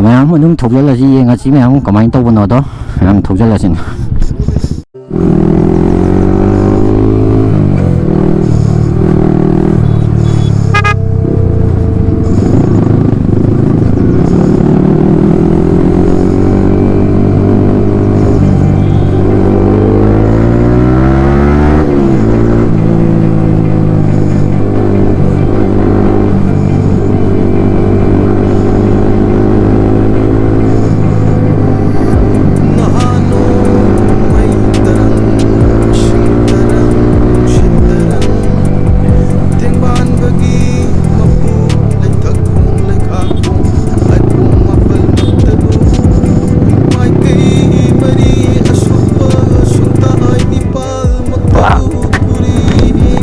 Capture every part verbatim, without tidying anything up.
ꯃꯌꯥꯝ ꯑꯗꯨꯝ ꯊꯧꯖꯤꯜꯂꯁꯤ, ꯌꯦꯡꯉꯁꯤ ꯃꯌꯥꯝ ꯀꯃꯥꯏꯅ ꯇꯧꯕꯅꯣꯗꯣ꯫ ꯃꯌꯥꯝ ꯊꯧꯖꯤꯜꯂꯁꯤꯅꯦ꯫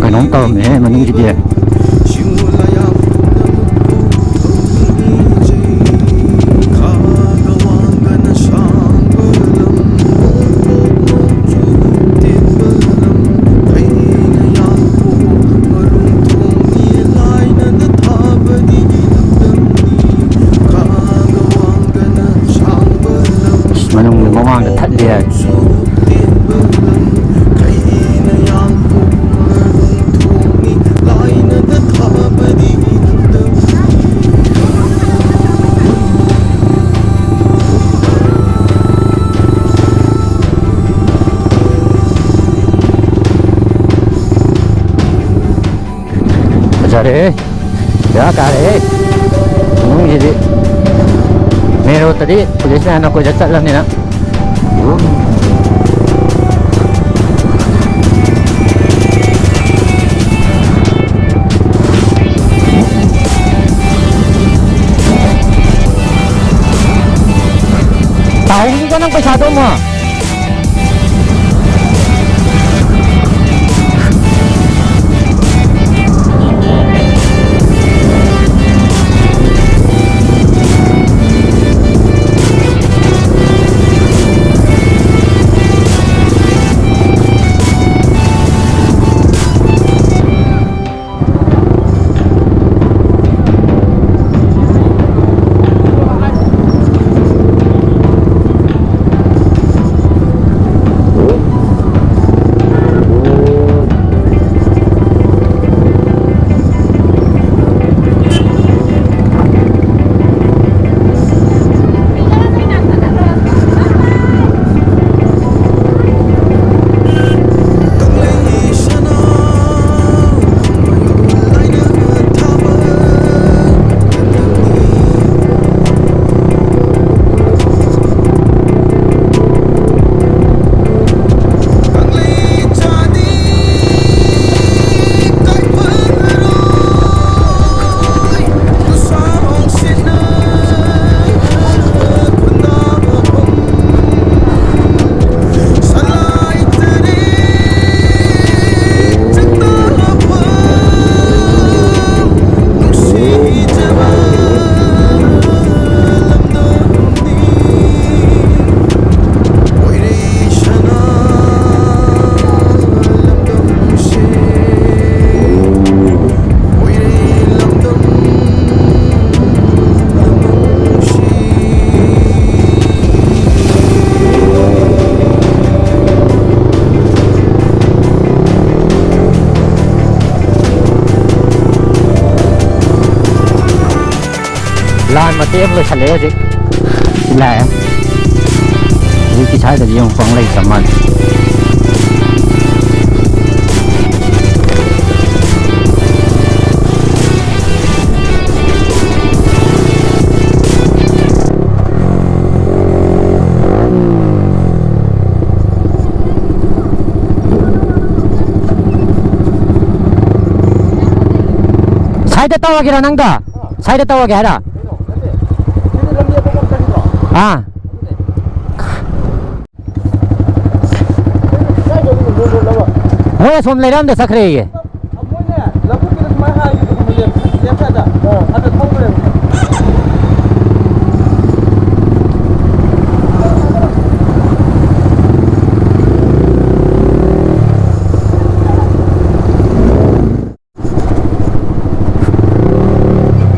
ꯀꯩꯅꯣꯝ ꯇꯧꯔꯝꯃꯦꯍꯦ ꯃꯅꯤꯡꯁꯤꯗꯤ꯫ ꯃꯅꯨꯡꯗ ꯃꯃꯥꯡꯗ ꯊꯠꯂꯦ ꯍꯥꯏ꯫ ꯐꯖꯔꯦꯍꯦ꯫ ꯕꯦꯔꯥ ꯀꯥꯔꯦꯍꯦ꯫ ꯃꯅꯨꯡꯁꯤꯗꯤ main road ꯇꯗꯤ police ꯃꯌꯥꯝꯅ ꯀꯣꯏꯆꯠ ꯆꯠꯂꯕꯅꯤꯅ꯫ ꯇꯥꯍꯧꯅꯤꯀꯣ ꯅꯪ ꯄꯩꯁꯥꯗꯣ ꯑꯃꯨꯛ꯫ ꯑꯦꯞ ꯂꯣꯏꯁꯜꯂꯛꯑꯦ ꯍꯧꯖꯤꯛ꯫ ꯁꯤ ꯂꯥꯛꯑꯦ꯫ ꯍꯧꯖꯤꯛꯇꯤ ꯁ꯭ꯋꯥꯏꯗꯗꯤ ꯌꯦꯡꯉꯨ ꯄꯪ ꯂꯩꯇ꯭ꯔ ꯃꯥꯜꯂꯦ꯫ ꯁꯥꯏꯗ ꯇꯧꯔꯒꯦꯔꯣ ꯅꯪꯗꯣ? ꯁꯥꯏꯗ ꯇꯧꯔꯒꯦ ꯍꯥꯏꯔꯣ? ꯑꯥ꯫ ꯃꯣꯏ ꯑꯁꯣꯝ ꯂꯩꯔꯛ ꯑꯝꯗ ꯆꯠꯈ꯭ꯔꯦꯌꯦ꯫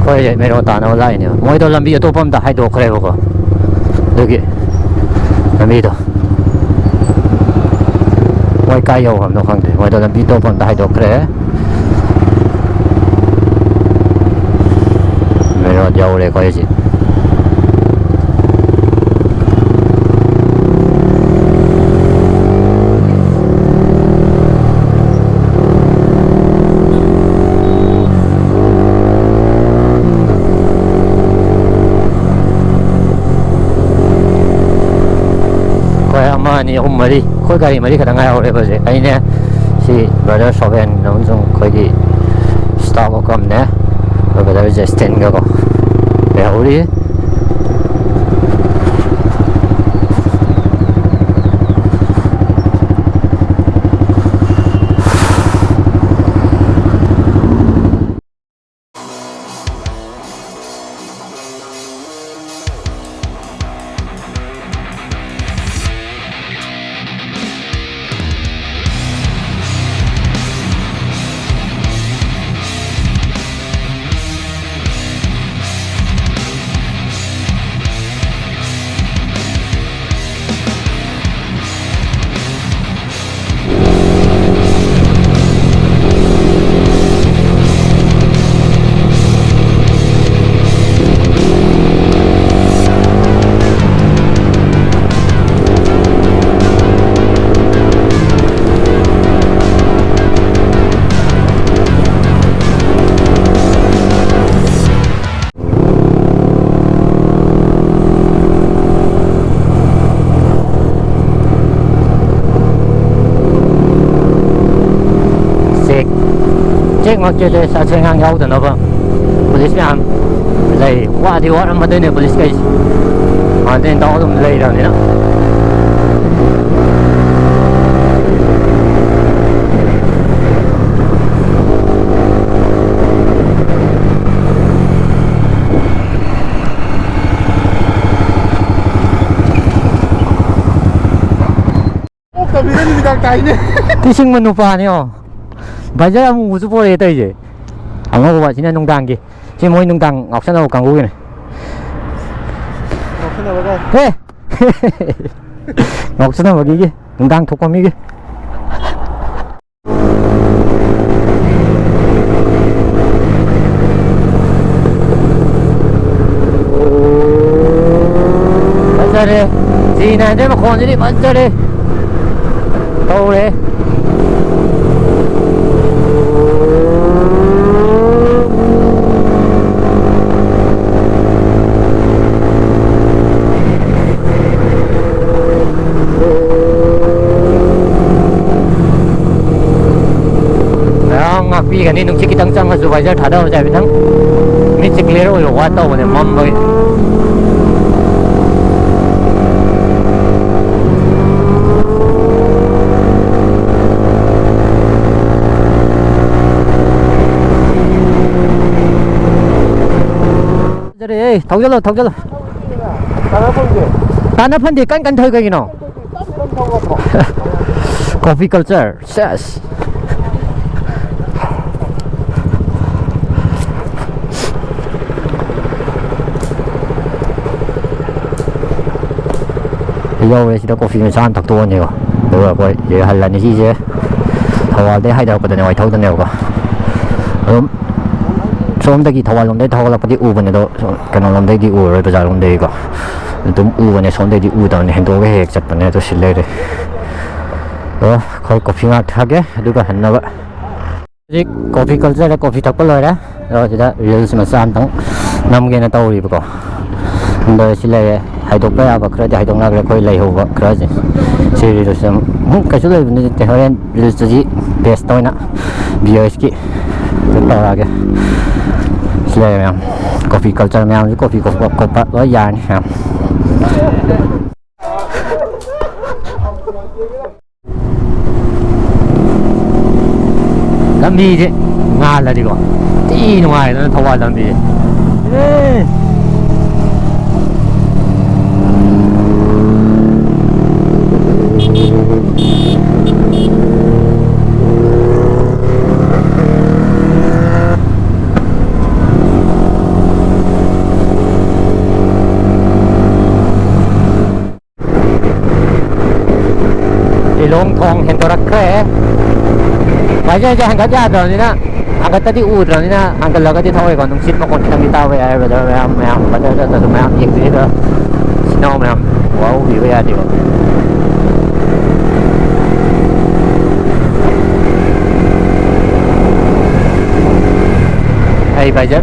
ꯑꯩꯈꯣꯏꯁꯦ ꯃꯦꯔꯣ ꯇꯥꯅꯕ ꯂꯥꯛꯏꯅꯦꯕ꯫ ꯃꯣꯏꯗꯣ ꯂꯝꯕꯤ ꯑꯇꯣꯞꯄ ꯑꯝꯗ ꯍꯥꯏꯗꯣꯛꯈ꯭ꯔꯦꯕꯀꯣ꯫ ꯑꯗꯨꯒꯤ ꯂꯝꯕꯤꯗꯣ ꯃꯣꯏ ꯀꯥꯏ ꯌꯧꯈ꯭ꯔꯕꯅꯣ ꯈꯪꯗꯦ꯫ ꯃꯣꯏꯗꯣ ꯂꯝꯕꯤ ꯑꯇꯣꯞꯄ ꯑꯝꯗ ꯍꯥꯏꯗꯣꯛꯈ꯭ꯔꯦ꯫ ꯃꯦꯔꯣ ꯌꯧꯔꯦ ꯑꯩꯈꯣꯏ ꯍꯧꯖꯤꯛ꯫ ꯑꯩꯈꯣꯏ ꯑꯃ, ꯑꯅꯤ, ꯑꯍꯨꯝ, ꯃꯔꯤ, ꯑꯩꯈꯣꯏ ꯒꯥꯔꯤ ꯃꯔꯤ ꯈꯛꯇ ꯉꯥꯏꯍꯧꯔꯦꯕ ꯍꯧꯖꯤꯛ꯫ ꯑꯩꯅꯦ, ꯁꯤ ꯕ꯭ꯔꯗꯔ ꯁꯣꯚꯦꯟ ꯑꯃꯁꯨꯡ ꯑꯩꯈꯣꯏꯒꯤ ꯁ꯭ꯇꯥꯐ ꯑꯀꯝꯅꯦ, ꯑꯩꯈꯣꯏ ꯕ꯭ꯔꯗꯔ ꯖꯦꯁꯇꯤꯟꯒꯀꯣ ꯂꯩꯍꯧꯔꯤ꯫ ꯍꯦꯛ ꯃꯛ ꯆꯦꯜꯂꯦ, ꯁꯥꯁꯦ ꯑꯉꯥꯡ ꯌꯥꯎꯗꯅꯕ꯫ ꯄꯨꯂꯤꯁ ꯃꯌꯥꯝ ꯂꯩ꯫ ꯋꯥꯗꯤ ꯋꯥꯔꯝꯃꯗꯣꯏꯅꯦ ꯄꯨꯂꯤꯁ ꯀꯩꯁꯦ꯫ ꯃꯥꯗꯤ ꯏꯇꯥꯎ ꯑꯗꯨꯝ ꯂꯩꯔꯕꯅꯤꯅ꯫ ꯑꯣꯛꯇꯕꯤꯗ ꯅꯨꯃꯤꯗꯥꯡ ꯇꯥꯏꯅꯦ꯫ ꯇꯤꯁꯤꯡꯕ ꯅꯨꯄꯥꯅꯤ, ꯑꯣ꯫ ꯚꯥꯏꯖꯔ ꯑꯃꯨꯕꯁꯨ ꯄꯣꯔꯛꯑꯦ ꯇꯧꯔꯤꯁꯦ꯫ ꯑꯉꯧꯕ ꯑꯁꯤꯅ ꯅꯨꯡꯗꯥꯡꯒꯤ꯫ ꯁꯤ ꯃꯣꯏ ꯅꯨꯡꯗꯥꯡ ꯉꯥꯎꯁꯟꯅꯕ ꯀꯥꯡꯕꯨꯒꯤꯅꯦ꯫ ꯉꯥꯎꯁꯟꯅꯕ ꯀꯥꯏ? ꯍꯦ! ꯉꯥꯎꯁꯟꯅꯕꯒꯤꯒꯤ, ꯅꯨꯡꯗꯥꯡ ꯊꯣꯛꯄ ꯃꯤꯒꯤ꯫ ꯐꯖꯔꯦ꯫ ꯖꯤ ꯅꯥꯏꯟ ꯍꯟꯗ꯭ꯔꯦꯠ ꯃꯈꯣꯟꯁꯤꯗꯤ ꯐꯖꯔꯦ꯫ ꯇꯧꯔꯦ꯫ ꯃꯌꯥꯝ ꯉꯥꯛꯄꯤꯒꯅꯤ, ꯅꯨꯡꯁꯤꯠ ꯈꯤꯇꯪ ꯆꯪꯉꯁꯨ ꯚꯥꯏꯖꯔ ꯊꯥꯗꯕꯁꯦ ꯍꯥꯏꯐꯦꯠꯇꯪ꯫ ꯃꯤꯠꯁꯦ clear ꯑꯣꯏꯕ ꯋꯥꯠ ꯇꯧꯕꯅꯦ, ꯃꯝꯕꯒꯤ꯫ ꯐꯖꯔꯦ, ꯊꯧꯖꯜꯂꯣ, ꯊꯧꯖꯜꯂꯣ꯫ ꯇꯥꯟꯅ ꯐꯟꯗꯦ, ꯀꯟ ꯀꯟ ꯊꯧꯏ ꯀꯩꯒꯤꯅꯣ? Coffee culture, ꯁꯦꯁ꯫ ꯌꯧꯔꯦ, ꯁꯤꯗ coffee ꯃꯆꯥ ꯑꯃ ꯊꯛꯇꯣꯛꯑꯅꯦꯕ꯫ ꯑꯗꯨꯒ ꯑꯩꯈꯣꯏ ꯁꯤꯗ ꯍꯜꯂꯅꯤ꯫ ꯁꯤꯁꯦ ꯊꯧꯕꯥꯜꯗꯩ ꯍꯥꯏꯊꯔꯛꯄꯗꯅꯦ, ꯋꯥꯏꯊꯧꯗꯅꯦꯕꯀꯣ꯫ ꯑꯗꯨꯝ ꯁꯣꯝꯗꯒꯤ ꯊꯧꯕꯥꯜ ꯂꯣꯝꯗꯒꯤ ꯊꯧꯒꯠꯂꯛꯄꯗꯤ ꯎꯕꯅꯦ, ꯑꯗꯣ ꯀꯩꯅꯣ ꯂꯣꯝꯗꯩꯗꯤ ꯎꯔꯔꯣꯏ, ꯕꯖꯥꯔ ꯂꯣꯝꯗꯩꯀꯣ꯫ ꯑꯗꯨꯝ ꯎꯕꯅꯦ, ꯁꯣꯝꯗꯩꯗꯤ ꯎꯗꯕꯅꯦ, ꯍꯦꯟꯗꯣꯛꯑꯒ ꯍꯦꯛ ꯍꯦꯛ ꯆꯠꯄꯅꯦ꯫ ꯑꯗꯣ ꯁꯤ ꯂꯩꯔꯦ꯫ ꯑꯗꯣ ꯑꯩꯈꯣꯏ coffee ꯉꯥꯏꯍꯥꯛ ꯊꯛꯑꯒꯦ, ꯑꯗꯨꯒ ꯍꯟꯅꯕ꯫ ꯍꯧꯖꯤꯛ coffee cultureꯗ coffee ꯊꯛꯄ ꯂꯣꯏꯔꯦ꯫ ꯑꯗꯣ ꯁꯤꯗ reels ꯃꯆꯥ ꯑꯝꯇꯪ ꯅꯝꯒꯦꯅ ꯇꯧꯔꯤꯕꯀꯣ꯫ ꯑꯗꯣ ꯁꯤ ꯂꯩꯔꯦ, ꯍꯥꯏꯗꯣꯛꯄ ꯌꯥꯕ ꯈꯔꯗꯤ ꯍꯥꯏꯗꯣꯛꯅꯈ꯭ꯔꯦ, ꯑꯩꯈꯣꯏ ꯂꯩꯍꯧꯕ ꯈꯔꯁꯦ꯫ ꯁꯤ reels ꯎꯝ, ꯀꯩꯁꯨ ꯂꯩꯕ ꯅꯠꯇꯦ, ꯍꯣꯔꯦꯟ reelsꯇꯗꯤ best ꯑꯣꯏꯅ ꯕꯤ ꯑꯣ ꯑꯦꯁꯀꯤ ꯇꯧꯔꯛꯑꯒꯦ꯫ ꯁꯤ ꯂꯩꯔꯦ ꯃꯌꯥꯝ, ꯀꯣꯐꯤ ꯀꯜꯆꯔ ꯃꯌꯥꯝꯁꯤ, ꯀꯣꯐꯤ ꯈꯣꯠꯄ ꯈꯣꯠꯄ ꯂꯣꯏ ꯌꯥꯔꯅꯤ ꯃꯌꯥꯝ꯫ ꯂꯝꯕꯤꯁꯦ ꯉꯥꯜꯂꯗꯤꯀꯣ ꯊꯤ ꯅꯨꯡꯉꯥꯏꯗꯅ ꯊꯧꯕꯥꯜ ꯂꯝꯕꯤꯁꯦ꯫ ꯑꯦ꯫ ꯂꯤꯂꯣꯡ ꯊꯣꯡ ꯍꯦꯟꯗꯣꯔꯛꯈ꯭ꯔꯦ꯫ ꯚꯥꯏꯖꯔꯁꯦ ꯍꯟꯒꯠ ꯌꯥꯗ꯭ꯔꯕꯅꯤꯅ, ꯍꯟꯒꯠꯇꯗꯤ ꯎꯗ꯭ꯔꯕꯅꯤꯅ, ꯍꯟꯒꯠꯂꯒꯗꯤ ꯊꯧꯔꯦꯀꯣ꯫ ꯅꯨꯡꯁꯤꯠ ꯃꯈꯣꯟ ꯈꯤꯇꯪꯗꯤ ꯇꯥꯕ ꯌꯥꯏ꯫ ꯕ꯭ꯔꯗꯔ ꯃꯌꯥꯝ, ꯃꯌꯥꯝ ꯕ꯭ꯔꯗꯔ ꯆꯠꯇ꯭ꯔꯁꯨ ꯃꯌꯥꯝ ꯌꯦꯡꯕꯤꯔꯤꯕ ꯏꯆꯤꯟ ꯏꯅꯥꯎ ꯃꯌꯥꯝ ꯋꯥꯍꯧꯕꯤꯕ ꯌꯥꯗꯦꯕ꯫ ꯑꯩ ꯚꯥꯏꯖꯔ꯫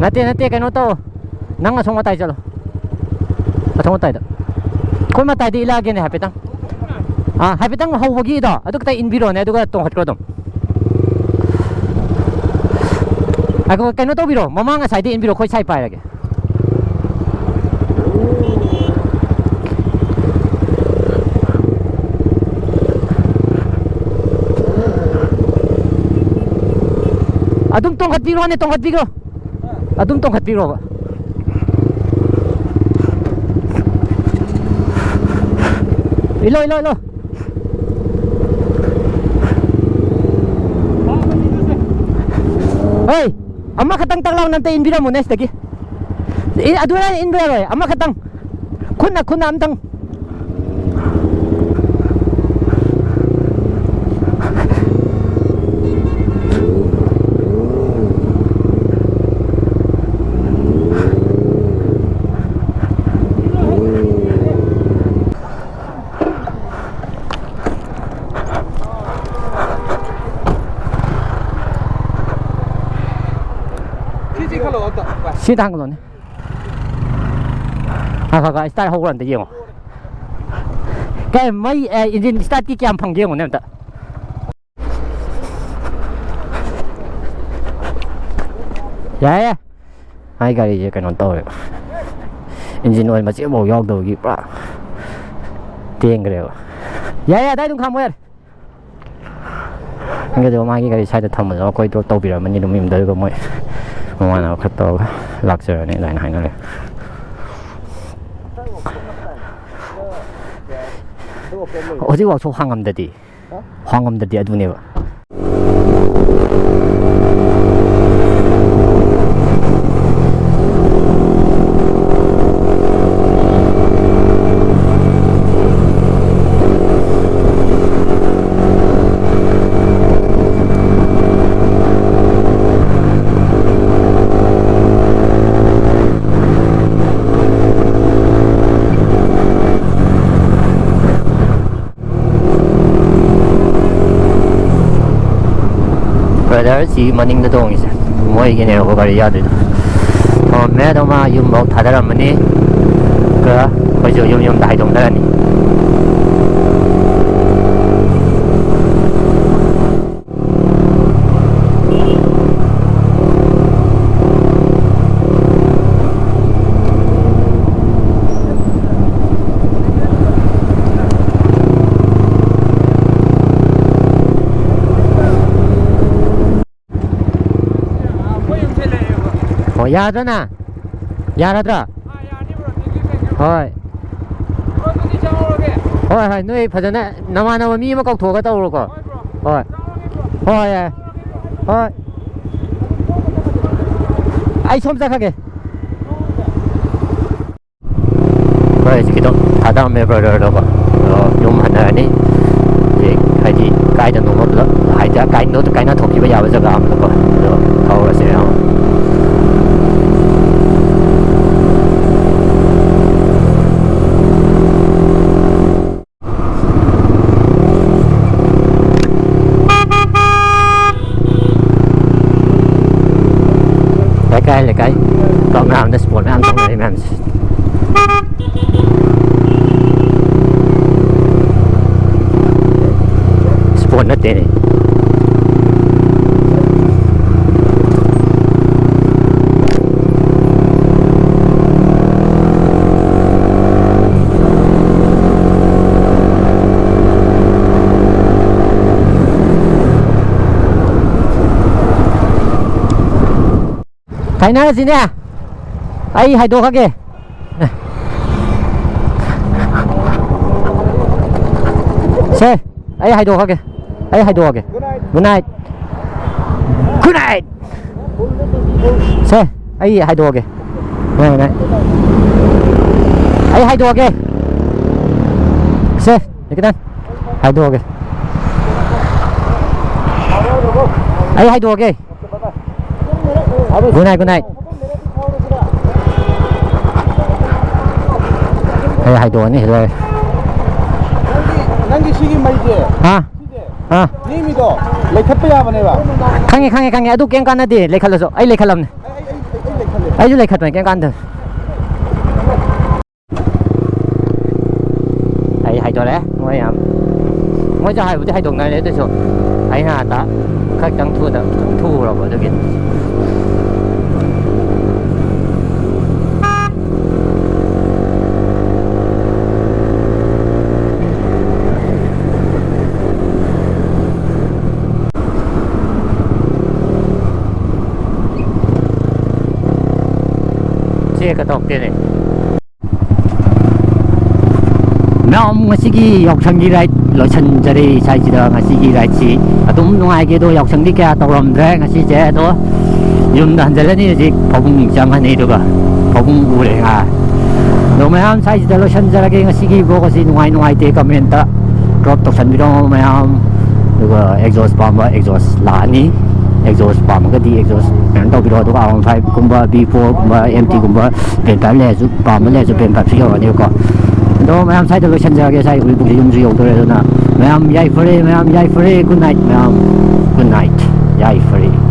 ꯅꯠꯇꯦ, ꯅꯠꯇꯦ, ꯀꯩꯅꯣ ꯇꯧ꯫ ꯅꯪ ꯑꯁꯣꯝ ꯃꯇꯥꯏ ꯆꯠꯂꯣ꯫ ꯑꯁꯣꯝ ꯃꯇꯥꯏꯗ꯫ ꯑꯩꯈꯣꯏ ꯃꯇꯥꯏꯗ ꯏꯜꯂꯛꯑꯒꯦꯅꯦ ꯍꯥꯏꯐꯦꯠꯇꯪ꯫ ꯑꯥ, ꯍꯥꯏꯐꯦꯠꯇꯪ ꯍꯧꯕꯒꯤꯗꯣ ꯑꯗꯨ ꯈꯛꯇ ꯏꯟꯕꯤꯔꯣꯅꯦ, ꯑꯗꯨꯒ ꯇꯣꯡꯈꯠꯈ꯭ꯔꯣ ꯑꯗꯨꯝ꯫ ꯉꯥꯏꯈꯣ, ꯀꯩꯅꯣ ꯇꯧꯕꯤꯔꯣ, ꯃꯃꯥꯡ ꯉꯁꯥꯏꯗ ꯏꯟꯕꯤꯔꯣ, ꯑꯩꯈꯣꯏ ꯁꯥꯏ ꯄꯥꯏꯔꯒꯦ꯫ ꯑꯗꯨꯝ ꯇꯣꯡꯈꯠꯄꯤꯔꯣꯅꯦ, ꯇꯣꯡꯈꯠꯄꯤꯈ꯭ꯔꯣ꯫ ꯑꯗꯨꯝ ꯇꯣꯡꯈꯠꯄꯤꯈ꯭ꯔꯣꯕ꯫ ꯏꯜꯂꯣ, ꯏꯜꯂꯣ, ꯏꯜꯂꯣ꯫ ꯍꯣꯏ, ꯑꯃꯈꯛꯇꯪ ꯇꯛ ꯂꯥꯎꯅ ꯑꯝꯇ ꯏꯟꯕꯤꯔꯝꯃꯨꯅꯦ ꯁꯤꯗꯒꯤ꯫ ꯏ-, ꯑꯗꯨ ꯑꯩꯅ ꯏꯟꯕ ꯌꯥꯔꯣꯏ, ꯑꯃꯈꯛꯇꯪ꯫ ꯈꯨꯠꯅ, ꯈꯨꯠꯅ ꯑꯝꯇꯪ꯫ ꯁꯤ ꯊꯥꯡꯒꯠꯂꯣ ꯑꯝꯇ, ꯚꯥꯏ꯫ ꯁꯤ ꯊꯥꯡꯒꯠꯂꯣꯅꯦ꯫ ꯉꯥꯏꯈꯣ, ꯉꯥꯏꯈꯣ, start ꯍꯧꯕ꯭ꯔꯥ ꯑꯝꯇ ꯌꯦꯡꯉꯣ꯫ ꯀꯩ ꯃꯩ, ꯑꯦ, engine startꯀꯤ ꯀꯌꯥꯝ ꯐꯪꯒꯦ ꯌꯦꯡꯉꯣꯅꯦ ꯑꯝꯇ꯫ ꯌꯥꯏ, ꯌꯥꯏ꯫ ꯑꯩ ꯒꯥꯔꯤꯁꯦ ꯀꯩꯅꯣ ꯇꯧꯔꯦ, engine oil ꯃꯆꯦꯠ ꯑꯃꯐꯥꯎ ꯌꯥꯎꯗꯕꯒꯤ ꯄꯨꯔꯥ ꯇꯦꯟꯈ꯭ꯔꯦꯕ꯫ ꯌꯥꯏ, ꯌꯥꯏ, ꯑꯗꯥꯏ ꯑꯗꯨꯝ ꯈꯥꯝꯃꯣ ꯌꯥꯔꯦ꯫ ꯑꯗꯨꯒ ꯃꯥꯒꯤ ꯒꯥꯔꯤ ꯁ꯭ꯋꯥꯏꯗ ꯊꯝꯕꯗꯣ ꯑꯩꯈꯣꯏ drop ꯇꯧꯕꯤꯔꯝꯃꯅꯤ ꯑꯗꯨꯝ ꯌꯨꯝꯗ, ꯑꯗꯨꯒ ꯃꯣꯏ ꯃꯃꯥꯟꯅꯕ ꯈꯔ ꯇꯧꯔꯒ ꯂꯥꯛꯆꯔꯅꯤ ꯑꯗꯨꯃꯥꯏꯅ ꯍꯥꯏꯅꯔꯦ꯫ ꯍꯧꯖꯤꯛ workshop ꯍꯥꯡꯉꯝꯗꯗꯤ꯫ ꯍꯥꯡꯉꯝꯗꯗꯤ ꯑꯗꯨꯅꯦꯕ꯫ Brother ꯁꯤ ꯃꯅꯤꯡꯗ ꯇꯣꯡꯉꯤꯁꯦ ꯃꯣꯏꯒꯤꯅꯦꯕꯀꯣ ꯒꯥꯔꯤ ꯌꯥꯗ꯭ꯔꯤꯗꯣ꯫ ꯊꯝꯃꯝꯃꯦ ꯑꯗꯣ ꯃꯥ ꯌꯨꯝꯐꯥꯎ ꯊꯥꯗꯔꯝꯃꯅꯤ꯫ ꯑꯗꯨꯒ ꯑꯩꯈꯣꯏꯁꯨ ꯌꯨꯝ ꯌꯨꯝꯗ ꯍꯥꯏꯗꯣꯛꯅꯔꯅꯤ꯫ ꯑꯩꯈꯣꯏ ꯌꯨꯝꯁꯦ ꯂꯩꯔꯦꯕ꯫ ꯑꯣ, ꯌꯥꯗ꯭ꯔꯅ? ꯌꯥꯔꯗ꯭ꯔꯥ? ꯑꯥ, ꯌꯥꯅꯤ bro, thank you, thank you꯫ ꯍꯣꯏ꯫ Bro, ꯑꯗꯨꯗꯤ ꯆꯪꯍꯧꯔꯒꯦ꯫ ꯍꯣꯏ, ꯍꯣꯏ, ꯅꯣꯏ ꯐꯖꯅ ꯅꯃꯥꯟꯅꯕ ꯃꯤ ꯑꯃ ꯀꯧꯊꯣꯛꯑꯒ ꯇꯧꯔꯣꯀꯣ꯫ ꯍꯣꯏ꯫ ꯍꯣꯏ, ꯌꯥꯏ꯫ ꯍꯣꯏ꯫ ꯑꯩ ꯁꯣꯝ ꯆꯠꯈ꯭ꯔꯒꯦ꯫ ꯍꯣꯏ, ꯍꯧꯖꯤꯛꯀꯤꯗꯣ ꯊꯥꯗꯔꯝꯃꯦ brotherꯗꯣꯀꯣ꯫ ꯑꯗꯣ ꯌꯨꯝ ꯍꯟꯅꯔꯅꯤ꯫ ꯍꯧꯖꯤꯛ ꯍꯥꯏꯗꯤ ꯀꯥꯏꯗꯅꯣꯃ ꯄꯨꯂꯞ ꯍꯥꯏꯗꯤ ꯀꯥꯏꯗꯅꯣ ꯀꯥꯏꯅ ꯊꯣꯛꯈꯤꯕ ꯌꯥꯕ ꯖꯒꯥ ꯑꯃꯗꯀꯣ꯫ ꯑꯗꯣ ꯊꯧꯔꯁꯦ ꯌꯦꯡꯉꯣ꯫ ꯂꯩꯀꯥꯏ ꯂꯩꯀꯥꯏ ꯀꯪꯂꯥꯔꯣꯝꯗ sport ꯃꯌꯥꯝ ꯇꯧꯅꯔꯤ ꯃꯌꯥꯝꯁꯦ꯫ Sport ꯅꯠꯇꯦꯅꯦ꯫ ꯀꯥꯏꯅꯔꯁꯤꯅꯦ꯫ ꯑꯩ ꯍꯥꯏꯗꯣꯛꯈ꯭ꯔꯒꯦ꯫ ꯁꯦ, ꯑꯩ ꯍꯥꯏꯗꯣꯛꯈ꯭ꯔꯒꯦ꯫ ꯑꯩ ꯍꯥꯏꯗꯣꯛꯑꯒꯦ꯫ Good night. Good night. ꯁꯦ, ꯑꯩ ꯍꯥꯏꯗꯣꯛꯑꯒꯦ꯫ Good night, good night. ꯑꯩ ꯍꯥꯏꯗꯣꯛꯑꯒꯦ꯫ ꯁꯦ, ꯅꯤꯀꯤꯇꯟ, ꯍꯥꯏꯗꯣꯛꯑꯒꯦ꯫ ꯑꯩ ꯍꯥꯏꯗꯣꯛꯑꯒꯦ꯫ Good night, good night. ꯑꯩ ꯍꯥꯏꯗꯣꯛꯑꯅꯤ ꯂꯣꯏꯔꯦ꯫ ꯅꯪꯒꯤ, ꯅꯪꯒꯤ ꯁꯤꯒꯤ ꯃꯩꯁꯦ, ꯍꯥ? ꯁꯤꯁꯦ, ꯍꯥ? ꯅꯦꯝꯃꯤꯗꯣ ꯂꯩꯈꯠꯄ ꯌꯥꯕꯅꯦꯕ꯫ ꯈꯪꯉꯦ, ꯈꯪꯉꯦ, ꯈꯪꯉꯦ꯫ ꯑꯗꯨ ꯀꯩꯝ ꯀꯥꯟꯅꯗꯦ, ꯂꯩꯈꯠꯂꯁꯨ꯫ ꯑꯩ ꯂꯩꯈꯠꯂꯕꯅꯦ꯫ ꯑꯩ, ꯑꯩ, ꯑꯩ, ꯑꯩ ꯂꯩꯈꯠꯂꯦ꯫ ꯑꯩꯁꯨ ꯂꯩꯈꯠꯄꯅꯦ, ꯀꯩꯝ ꯀꯥꯟꯅꯗꯦ꯫ ꯑꯩ ꯍꯥꯏꯗꯣꯔꯛꯑꯦ꯫ ꯃꯣꯏ ꯌꯥꯝ, ꯃꯣꯏꯁꯨ ꯍꯥꯏꯕꯨꯗꯤ ꯍꯥꯏꯗꯣꯛꯅꯔꯦ, ꯑꯗꯨꯁꯨ ꯑꯩꯅ ꯑꯗ ꯈꯔ ꯈꯤꯇꯪ ꯊꯨꯅ, ꯊꯨꯔꯕ ꯑꯗꯨꯒꯤ꯫ ꯆꯦꯛꯀ ꯇꯧꯔꯛꯇꯦꯅꯦ꯫ ꯃꯌꯥꯝ, ꯉꯁꯤꯒꯤ ꯌꯥꯎꯁꯪꯒꯤ ride ꯂꯣꯏꯁꯤꯟꯖꯔꯦ꯫ ꯁ꯭ꯋꯥꯏꯁꯤꯗ ꯉꯁꯤꯒꯤ rideꯁꯤ ꯑꯗꯨꯝ ꯅꯨꯡꯉꯥꯏꯈꯤ꯫ ꯑꯗꯣ ꯌꯥꯎꯁꯪꯗꯤ ꯀꯌꯥ ꯇꯧꯔꯝꯗ꯭ꯔꯦ ꯉꯁꯤꯁꯦ꯫ ꯑꯗꯣ ꯌꯨꯝꯗ ꯍꯟꯖꯤꯜꯂꯅꯤ, ꯍꯧꯖꯤꯛ ꯐꯃꯨꯡ ꯆꯪꯉꯅꯤ, ꯑꯗꯨꯒ ꯐꯃꯨꯡ ꯎꯔꯦ ꯉꯥ꯫ ꯑꯗꯣ ꯃꯌꯥꯝ, ꯁ꯭ꯋꯥꯏꯁꯤꯗ ꯂꯣꯏꯁꯤꯟꯖꯔꯒꯦ ꯉꯁꯤꯒꯤ vlog ꯑꯁꯤ꯫ ꯅꯨꯡꯉꯥꯏ ꯅꯨꯡꯉꯥꯏꯇꯦ commentꯇ drop ꯇꯧꯁꯟꯕꯤꯔꯝꯃꯣ ꯃꯌꯥꯝ꯫ ꯑꯗꯨꯒ exhaust ꯄꯥꯝꯕ exhaust ꯂꯥꯛꯑꯅꯤ, exhaust ꯄꯥꯝꯃꯒꯗꯤ exhaust ꯀꯩꯅꯣ ꯇꯧꯕꯤꯔꯣ꯫ ꯑꯗꯨꯒ R one five ꯀꯨꯝꯕ, V four ꯒꯨꯝꯕ, M T ꯒꯨꯝꯕ, band five ꯂꯩꯔꯁꯨ, ꯄꯥꯝꯕ ꯂꯩꯔꯁꯨ band fiveꯁꯨ ꯌꯧꯔꯅꯦꯕꯀꯣ꯫ ꯑꯗꯣ ꯃꯌꯥꯝ, ꯁ꯭ꯋꯥꯏꯗ ꯂꯣꯏꯁꯤꯟꯖꯔꯒꯦ꯫ ꯁ꯭ꯋꯥꯏ ꯎꯔꯤꯄꯣꯛꯁꯤ ꯌꯨꯝꯁꯨ ꯌꯧꯗꯣꯔꯦ꯫ ꯑꯗꯨꯅ ꯃꯌꯥꯝ ꯌꯥꯏꯐꯔꯦ, ꯃꯌꯥꯝ ꯌꯥꯏꯐꯔꯦ꯫ Good night ꯃꯌꯥꯝ, good night, ꯌꯥꯏꯐꯔꯦ꯫